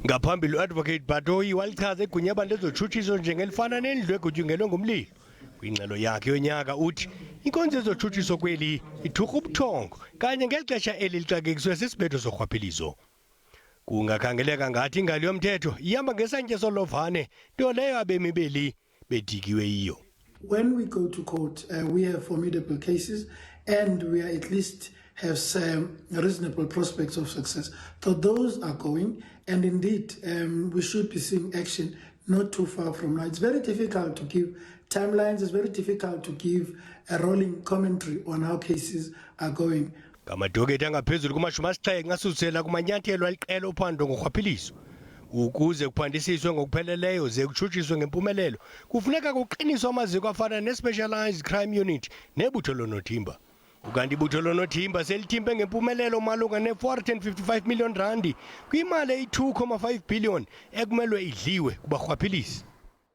Ngaphambili uAdvocate Batoyi walichaza igunyaba lezotshutshiso njengelifana nendlu egutyungelwe ngumlilo. Kwingxelo yakhe yonyaka uthi inkonzo yezotshutshiso kweli ithurha ubuthongo kanye ngeli xesha eli lixakekiswe sisibetho sorhwaphilizo. Kungakhangeleka ngathi ingalo yomthetho ihamba ngesantya solovane, nto leyo abemi beli bedikiwe yiyo. When we go to court, we have formidable cases and we are at least have some reasonable prospects of success. So those are going, and indeed, we should be seeing action not too far from now. It's very difficult to give timelines, it's very difficult to give a rolling commentary on how cases are going. Ngamadokethi angaphezulu kuma-70 asusela kumanyathelo aliqela ophando ngorhwaphilizo. Ukuze kuphandisiswe ngokupheleleyo ze kutshutshiswe ngempumelelo, kufuneka kuqiniswe amaziko afana ne-Specialized Crime Unit nebutho lonothimba. Ukanti ibutho lonothimba selithimbe ngempumelelo malunga ne-455 million randi kwimali eyi-2,5 billion ekumelwe idliwe kubarhwaphilisi.